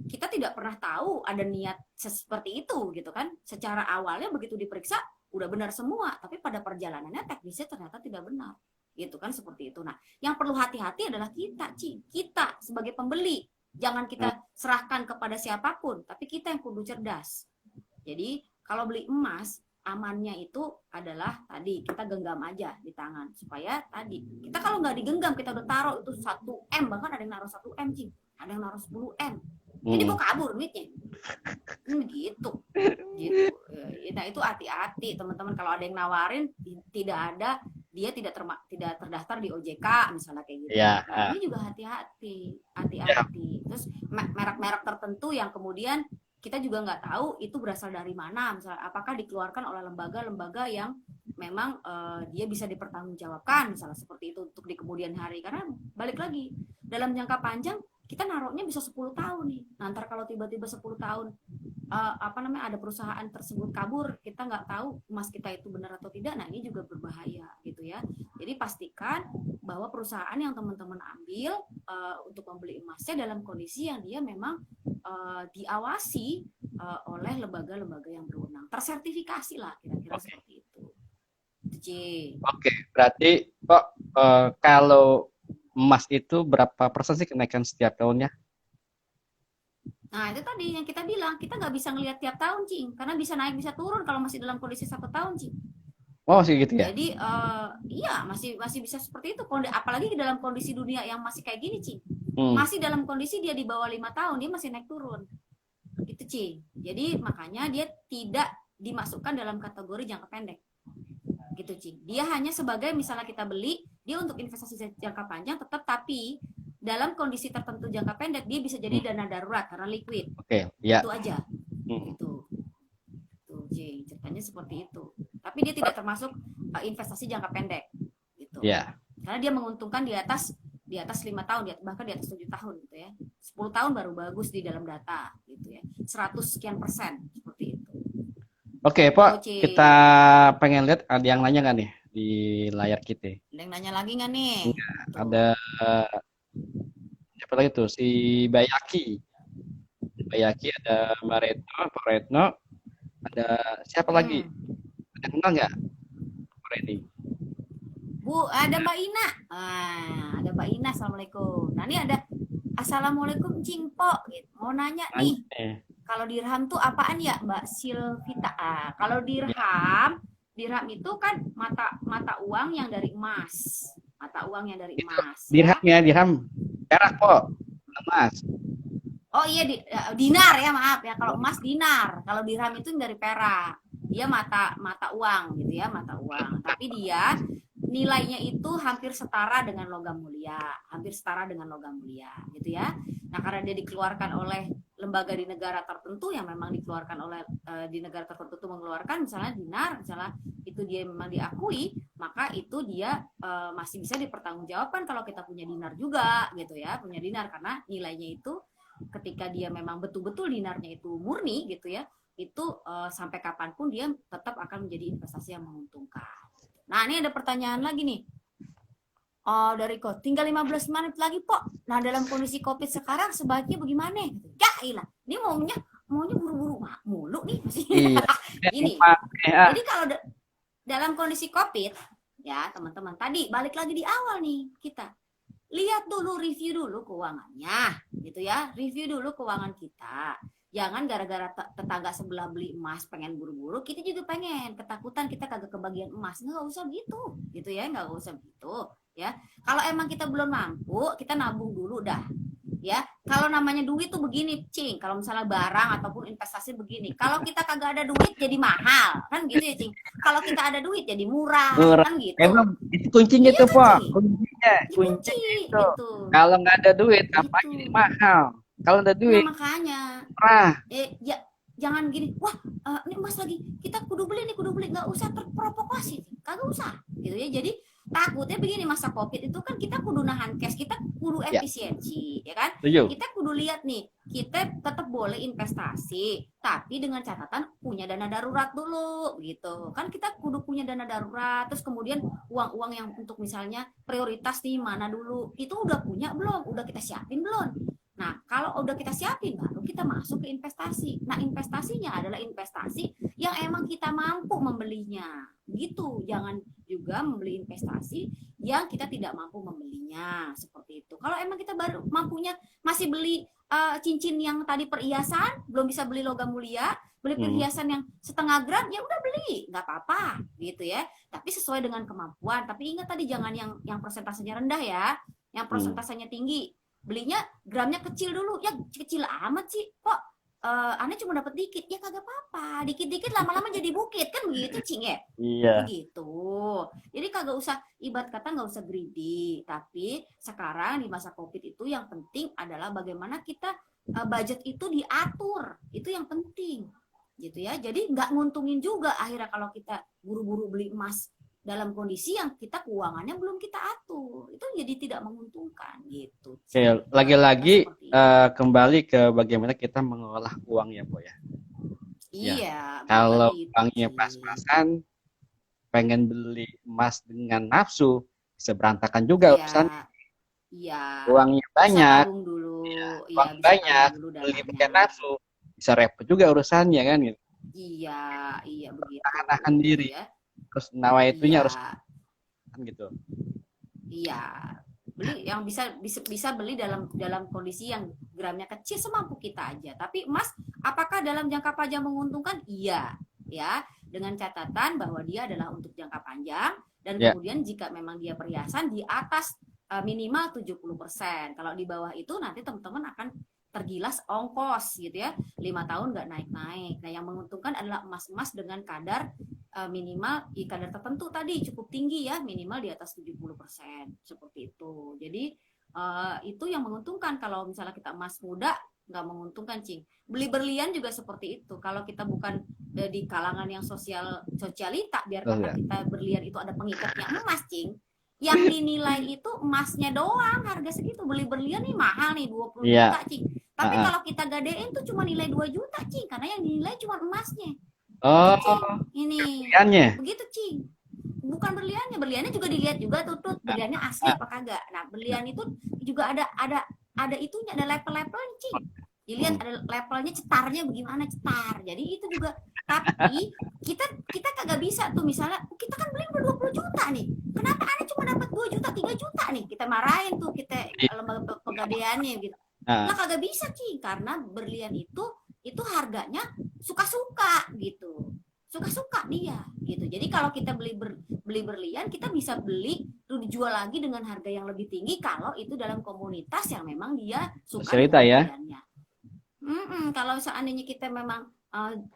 kita tidak pernah tahu ada niat seperti itu gitu kan. Secara awalnya begitu diperiksa udah benar semua, tapi pada perjalanannya teknisnya ternyata tidak benar gitu kan, seperti itu. Nah yang perlu hati-hati adalah kita sebagai pembeli, jangan kita serahkan kepada siapapun, tapi kita yang kudu cerdas. Jadi kalau beli emas, amannya itu adalah tadi kita genggam aja di tangan, supaya tadi kita kalau nggak digenggam, kita udah taruh itu 1 M, bahkan ada yang naruh 1 M, ada yang naruh 10 M, jadi mau kabur duitnya. Gitu. Nah itu hati-hati teman-teman, kalau ada yang nawarin dia tidak terdaftar di OJK misalnya kayak gitu. Ya. Nah, ini juga hati-hati. Terus merek-merek tertentu yang kemudian kita juga nggak tahu itu berasal dari mana, misalnya apakah dikeluarkan oleh lembaga-lembaga yang memang dia bisa dipertanggungjawabkan, misalnya seperti itu untuk di kemudian hari. Karena balik lagi, dalam jangka panjang kita naruhnya bisa 10 tahun nih. Nanti kalau tiba-tiba 10 tahun ada perusahaan tersebut kabur, kita nggak tahu emas kita itu benar atau tidak. Nah ini juga berbahaya gitu ya. Jadi pastikan bahwa perusahaan yang teman-teman ambil untuk membeli emasnya dalam kondisi yang dia memang diawasi oleh lembaga-lembaga yang berwenang, tersertifikasi lah kira-kira seperti itu. Oke, berarti kok kalau emas itu berapa persen sih kenaikan setiap tahunnya? Nah itu tadi yang kita bilang, kita nggak bisa ngelihat tiap tahun, Cing, karena bisa naik bisa turun kalau masih dalam kondisi 1 tahun, Cing. Oh masih gitu ya? Jadi iya masih bisa seperti itu, apalagi dalam kondisi dunia yang masih kayak gini, Cing. Masih dalam kondisi dia di bawah 5 tahun, dia masih naik turun, gitu, Cing. Jadi makanya dia tidak dimasukkan dalam kategori jangka pendek, gitu, Cing. Dia hanya sebagai misalnya kita beli, dia untuk investasi jangka panjang tetap, tapi dalam kondisi tertentu jangka pendek dia bisa jadi dana darurat karena liquid. Ya. Itu aja. Itu. Tuh, Cing, ceritanya seperti itu. Tapi dia tidak termasuk investasi jangka pendek, gitu. Ya. Karena dia menguntungkan di atas 5 tahun, bahkan di atas 7 tahun gitu ya. 10 tahun baru bagus di dalam data gitu ya. 100 sekian persen seperti itu. Oke, Pak, kita pengen lihat ada yang nanya nggak nih di layar kita? Ada yang nanya lagi nggak nih? Ada siapa lagi tuh? Si Bayaki, ada Pak Retno, ada siapa lagi? Ada yang kenal nggak? Pak Reni. Bu, ada Mbak Ina. Ada Mbak Ina, assalamualaikum. Nah ini ada assalamualaikum Cingpo, gitu. Mau nanya nih. Kalau dirham tuh apaan ya, Mbak Silvita? Kalau dirham itu kan mata uang yang dari emas. Dirhamnya, dirham perak kok, emas. Oh iya, dinar ya, maaf ya. Kalau emas dinar, kalau dirham itu dari perak. Dia mata uang gitu ya, mata uang. Tapi dia nilainya itu hampir setara dengan logam mulia gitu ya. Nah karena dia dikeluarkan oleh lembaga di negara tertentu yang memang dikeluarkan oleh di negara tertentu itu mengeluarkan misalnya dinar, misalnya itu dia memang diakui, maka itu dia masih bisa dipertanggungjawabkan kalau kita punya dinar juga gitu ya, punya dinar, karena nilainya itu ketika dia memang betul-betul dinarnya itu murni gitu ya, itu sampai kapanpun dia tetap akan menjadi investasi yang menguntungkan. Nah ini ada pertanyaan lagi nih. Dari Ko, tinggal 15 menit lagi, Pok. Nah dalam kondisi COVID sekarang sebaiknya bagaimana? Ya ilah, ini maunya buru-buru mulu nih. Iya. Ini. Jadi kalau dalam kondisi COVID, ya teman-teman, tadi balik lagi di awal nih kita. Lihat dulu, review dulu keuangannya, gitu ya. Review dulu keuangan kita. Jangan gara-gara tetangga sebelah beli emas pengen buru-buru, kita juga pengen, ketakutan kita kagak kebagian emas. Nggak usah gitu ya, nggak usah gitu ya. Kalau emang kita belum mampu, kita nabung dulu dah ya. Kalau namanya duit tuh begini, Cing, kalau misalnya barang ataupun investasi begini, kalau kita kagak ada duit jadi mahal kan gitu ya, Cing. Kalau kita ada duit jadi murah kan gitu. Emang itu kuncinya tuh, Pak. Kunci itu. Kalau nggak ada duit apa jadi mahal. Kalau ada duit, nah, makanya jangan gini, wah ini emas lagi, kita kudu beli, nggak usah terprovokasi. kagak usah gitu ya. Jadi takutnya begini, masa COVID itu kan kita kudu nahan cash, kita kudu efisiensi, ya kan? Kita kudu lihat nih, kita tetap boleh investasi, tapi dengan catatan punya dana darurat dulu, gitu. Kan kita kudu punya dana darurat, terus kemudian uang-uang yang untuk misalnya prioritas nih mana dulu, itu udah punya belum? Udah kita siapin belum? Nah, kalau udah kita siapin, baru kita masuk ke investasi. Nah, investasinya adalah investasi yang emang kita mampu membelinya, gitu. Jangan juga membeli investasi yang kita tidak mampu membelinya, seperti itu. Kalau emang kita baru mampunya masih beli cincin yang tadi perhiasan, belum bisa beli logam mulia, beli perhiasan yang setengah gram, ya udah beli, nggak apa-apa, gitu ya. Tapi sesuai dengan kemampuan. Tapi ingat tadi jangan yang persentasenya rendah ya, yang persentasenya tinggi. Belinya gramnya kecil dulu, ya kecil amat sih, kok aneh cuma dapat dikit, ya kagak apa-apa, dikit-dikit lama-lama jadi bukit, kan begitu Cing ya? Iya. Begitu. Jadi kagak usah, ibarat kata nggak usah greedy, tapi sekarang di masa COVID itu yang penting adalah bagaimana kita budget itu diatur, itu yang penting, gitu ya. Jadi nggak nguntungin juga akhirnya kalau kita buru-buru beli emas dalam kondisi yang kita keuangannya belum kita atur, itu jadi tidak menguntungkan gitu. Oke, lagi-lagi kembali ke bagaimana kita mengolah uang ya, Bu ya. Iya. Ya. Kalau uangnya pas-pasan, pengen beli emas dengan nafsu, bisa berantakan juga urusannya. Iya. Uangnya banyak, dulu. Ya, uang banyak, beli pakai nafsu, bisa repot juga urusannya kan gitu. Iya begitu. Tahan diri. Ya. Terus nawaitunya harus kan gitu. Iya, beli yang bisa beli dalam kondisi yang gramnya kecil semampu kita aja. Tapi emas apakah dalam jangka panjang menguntungkan? Iya, ya, dengan catatan bahwa dia adalah untuk jangka panjang dan kemudian jika memang dia perhiasan di atas minimal 70%. Kalau di bawah itu nanti teman-teman akan tergilas ongkos gitu ya, 5 tahun nggak naik-naik. Nah, yang menguntungkan adalah emas-emas dengan kadar minimal di kadar tertentu tadi cukup tinggi ya, minimal di atas 70%, seperti itu. Jadi itu yang menguntungkan. Kalau misalnya kita emas muda nggak menguntungkan, Cing. Beli berlian juga seperti itu. Kalau kita bukan di kalangan yang sosialita, biar kata kita berlian itu ada pengikatnya emas, Cing. Yang dinilai itu emasnya doang, harga segitu. Beli berlian nih mahal nih, 20 juta, Cing. Tapi kalau kita gadein tuh cuma nilai 2 juta, Cing, karena yang dinilai cuma emasnya. Oh, ini berliannya. Begitu, Cing. Bukan berliannya juga dilihat juga tuh berliannya asli apa kagak. Nah, berlian itu juga ada itunya, ada level-levelnya, Cing. Dilihat ada levelnya, cetarnya bagaimana cetar. Jadi itu juga. Tapi kita kagak bisa tuh, misalnya kita kan beli 20 juta nih. Kenapa aneh cuma dapat 2 juta, 3 juta nih? Kita marahin tuh kita lembaga pegadaiannya gitu. Nah, kagak bisa, Cing, karena berlian itu harganya suka-suka gitu, suka-suka dia gitu. Jadi kalau kita beli berlian, kita bisa beli dijual lagi dengan harga yang lebih tinggi kalau itu dalam komunitas yang memang dia suka berliannya. Kalau seandainya kita memang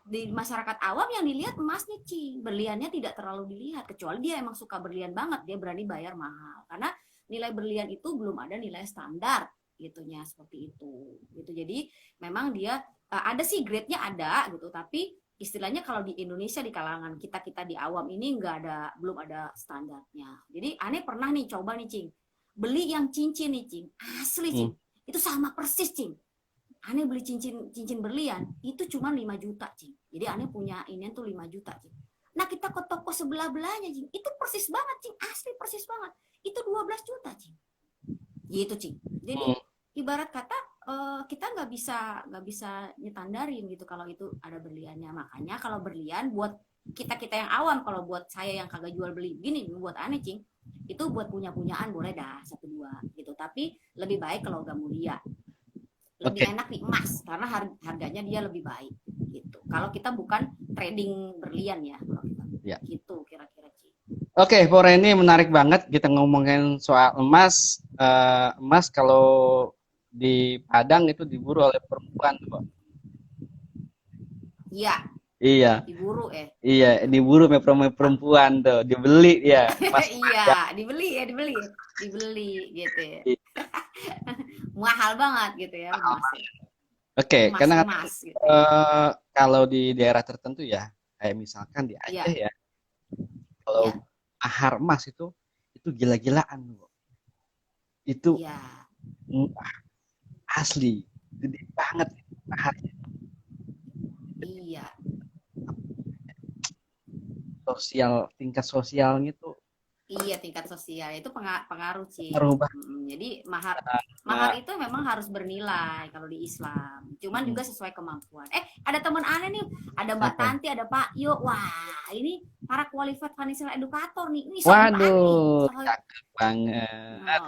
di masyarakat awam yang dilihat emasnya, Cing, berliannya tidak terlalu dilihat, kecuali dia emang suka berlian banget, dia berani bayar mahal karena nilai berlian itu belum ada nilai standar gitunya, seperti itu gitu. Jadi memang dia ada sih grade-nya ada gitu, tapi istilahnya kalau di Indonesia di kalangan kita di awam ini belum ada standarnya. Jadi aneh pernah nih coba nih, Cing, beli yang cincin nih, Cing, asli, Cing, itu sama persis, Cing. Aneh beli cincin berlian itu cuma 5 juta, Cing. Jadi aneh punya ini tuh 5 juta, Cing. Nah, kita ke toko sebelah-belahnya, Cing, itu persis banget, Cing, asli persis banget. Itu 12 juta, Cing. Gitu, Cing. Jadi ibarat kata kita nggak bisa nyetandarin gitu kalau itu ada berliannya. Makanya kalau berlian buat kita yang awam, kalau buat saya yang kagak jual beli gini, buat aneh, Cing, itu buat punyaan boleh dah 1-2 gitu. Tapi lebih baik kalau logam mulia, lebih enak di emas karena harganya dia lebih baik gitu. Kalau kita bukan trading berlian ya, gitu kira-kira, Cing. Oke, Pora, ini menarik banget kita ngomongin soal emas. Emas kalau di Padang itu diburu oleh perempuan, Pak. Iya. Iya. Diburu Iya, diburu sama perempuan tuh, dibeli ya. Iya, dibeli gitu ya. Mahal banget gitu ya emas. Oke, karena gitu. Kalau di daerah tertentu ya, kayak misalkan di Aceh ya. Kalau mahar emas itu gila-gilaan, Bu. Itu Iya. Asli gede banget maharnya. Iya. Tingkat sosialnya tuh Iya, tingkat sosial itu pengaruh sih. merubah. Jadi mahar itu memang harus bernilai kalau di Islam. Cuman juga sesuai kemampuan. Ada teman aneh nih, ada Mbak Tanti, ada Pak Yo. Wah, ini para qualified financial educator nih. Ini waduh, cakep banget.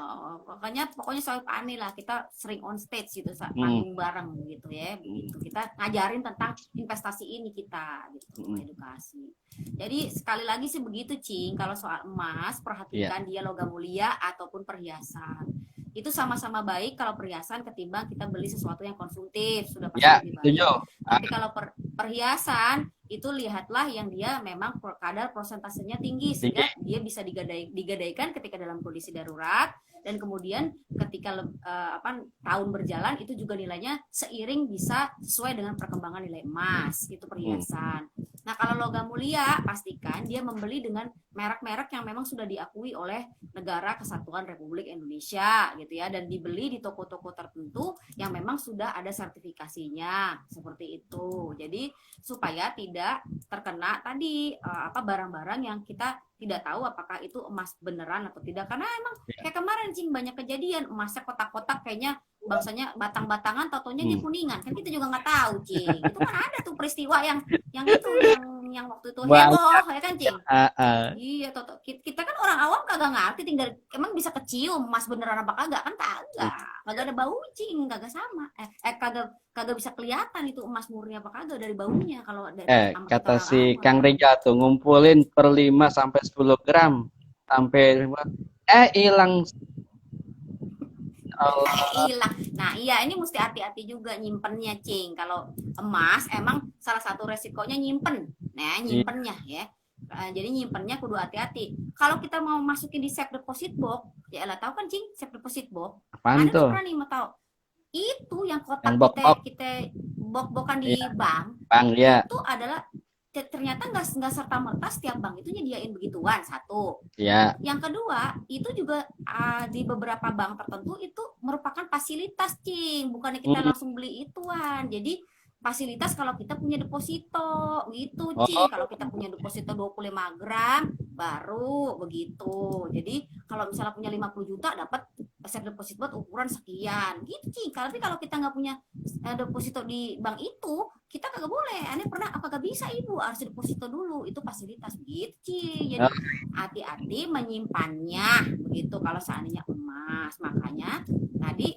Pokoknya soal Pak Ani lah. Kita sering on stage gitu, panggung bareng gitu ya. Begitu. Kita ngajarin tentang investasi ini kita gitu, edukasi. Jadi sekali lagi sih begitu, Cing. Kalau soal emas, perhatikan dia logam mulia ataupun perhiasan. Itu sama-sama baik kalau perhiasan ketimbang kita beli sesuatu yang konsumtif, sudah pasti lebih baik. Tapi kalau perhiasan itu lihatlah yang dia memang kadar prosentasenya tinggi sehingga dia bisa digadaikan ketika dalam kondisi darurat, dan kemudian ketika tahun berjalan itu juga nilainya seiring bisa sesuai dengan perkembangan nilai emas. Itu perhiasan. Nah, kalau logam mulia, pastikan dia membeli dengan merek-merek yang memang sudah diakui oleh Negara Kesatuan Republik Indonesia gitu ya, dan dibeli di toko-toko tertentu yang memang sudah ada sertifikasinya seperti itu. Jadi supaya tidak terkena tadi barang-barang yang kita tidak tahu apakah itu emas beneran atau tidak, karena emang kayak kemarin, Cing, banyak kejadian emasnya kotak-kotak kayaknya bangsanya batang-batangan, totonya dia kuningan, kan kita juga nggak tahu, Cing. Itu kan ada tuh peristiwa yang waktu itu heboh ya kan, Cing. Iya, toto kita kan orang awam kagak ngerti, tinggal emang bisa kecium emas beneran apa kagak, kan kagak ada bau, Cing, kagak sama kagak bisa kelihatan itu emas murni apa kagak dari baunya. Kalau kata si Kang Rija tuh ngumpulin per 5 sampai 10 gram sampai hilang. Hilang. Nah, iya, ini mesti hati-hati juga nyimpennya, Cing. Kalau emas emang salah satu resikonya nyimpen. Nah, nyimpennya ya. Jadi nyimpennya kudu hati-hati. Kalau kita mau masukin di safe deposit box, ya lah tahu kan, Cing, safe deposit box? Apaan tuh? Pernah nih mau tahu? Itu yang kotak kita bok-bokan di bank. Ya. Itu adalah ternyata nggak serta merta setiap bank itu nyediain begituan, satu. Yang kedua, itu juga di beberapa bank tertentu itu merupakan fasilitas, Cing, bukannya kita langsung beli ituan. Jadi fasilitas kalau kita punya deposito gitu, Cing. Kalau kita punya deposito 25 gram baru begitu. Jadi kalau misalnya punya 50 juta dapat safe deposit buat ukuran sekian gitu, Cing. Tapi kalau kita nggak punya deposito di bank itu, kita kagak boleh. Aneh pernah kagak bisa, Ibu, harus deposito dulu, itu fasilitas gitu, Cing. Jadi hati-hati menyimpannya begitu kalau seandainya emas. Makanya tadi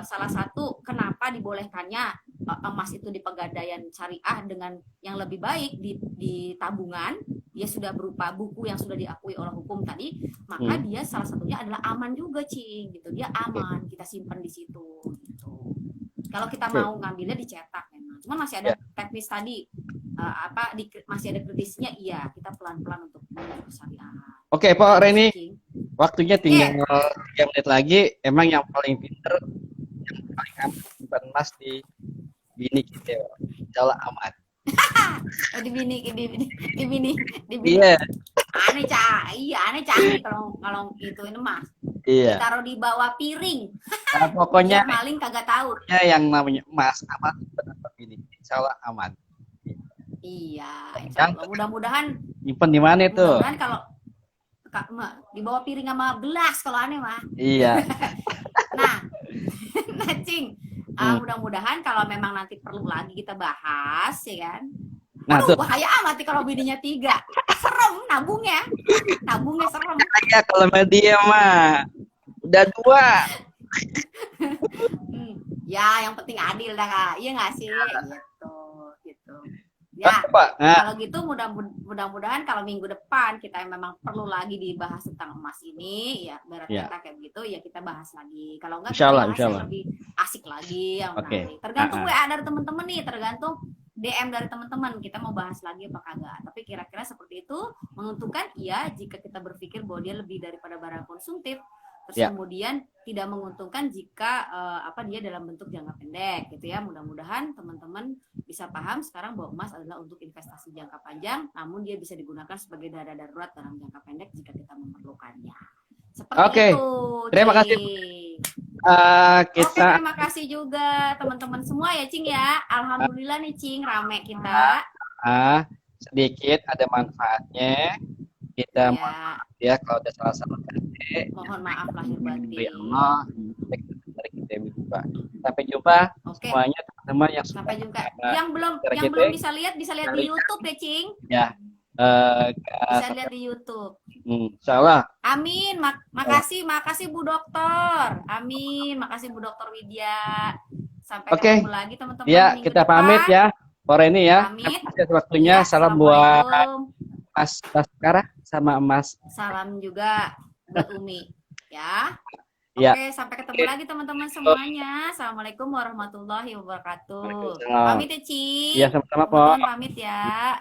salah satu kenapa dibolehkannya emas itu di pegadaian syariah dengan yang lebih baik di tabungan, dia sudah berupa buku yang sudah diakui oleh hukum tadi, maka dia salah satunya adalah aman juga, Cing, gitu. Dia aman, kita simpan di situ gitu. Kalau kita mau ngambilnya dicetak memang. Cuma masih ada teknis tadi masih ada kritisnya, iya, kita pelan-pelan untuk menuju ke syariah. Oke, Pak Reni. Waktunya tinggal 3 menit lagi. Emang yang paling pinter, yang paling aman simpan emas di bini kita, insya aman. di bini. Iya. Aneh canggih kalau itu emas. Iya. Ditaruh di bawah piring. Nah, pokoknya maling kagak tahu. Yang namanya emas aman simpan bini, insya aman. Iya, insya Allah. Mudah-mudahan nyimpen di mana itu? Mudah-mudahan kalau di bawah piring sama gelas kalau aneh mah. Iya. nah, Cing. Mudah-mudahan kalau memang nanti perlu lagi kita bahas, ya kan. Nah, bahaya amat kalau bininya 3. Serem nabungnya serem. Ya kalau media mah udah 2. Ya, yang penting adil dah, Kak. Iya nggak sih? Gitu. Ya, kalau gitu mudah-mudahan kalau minggu depan kita memang perlu lagi dibahas tentang emas ini, ya berat kita kayak begitu, ya kita bahas lagi. Kalau enggak, kita bahas yang lebih asik lagi yang menarik. Tergantung WA dari teman-teman nih, tergantung DM dari teman-teman, kita mau bahas lagi apa kagak. Tapi kira-kira seperti itu menguntungkan, iya, jika kita berpikir bahwa dia lebih daripada barang konsumtif. Terus Ya. kemudian tidak menguntungkan jika dia dalam bentuk jangka pendek gitu ya. Mudah-mudahan teman-teman bisa paham sekarang bahwa emas adalah untuk investasi jangka panjang, namun dia bisa digunakan sebagai dana darurat dalam jangka pendek jika kita memerlukannya. Seperti Oke. itu. Terima kasih. Oke, terima kasih juga teman-teman semua ya, Cing ya. Alhamdulillah nih, Cing, rame kita. Sedikit ada manfaatnya. Kita ya kalau ada salah-salah kata. Mohon maaf lahir batin. Allah, dari kita juga. Sampai jumpa semuanya teman-teman yang sampai jumpa. Yang belum bisa lihat di YouTube ya, Cing. Ya. Bisa lihat di YouTube. Insyaallah. Amin. Makasih Bu Dokter. Amin. Makasih Bu Dokter Widya. Sampai ketemu lagi teman-teman. Ya, kita pamit ya. Sore ini ya. Pamit. Waktunya salam buat Mas Baskara sama Mas. Salam juga buat Umi ya. Ya. Oke, sampai ketemu lagi teman-teman semuanya. Assalamualaikum warahmatullahi wabarakatuh. Pamit ya, Ci. Iya, sama-sama, Po. Pamit ya.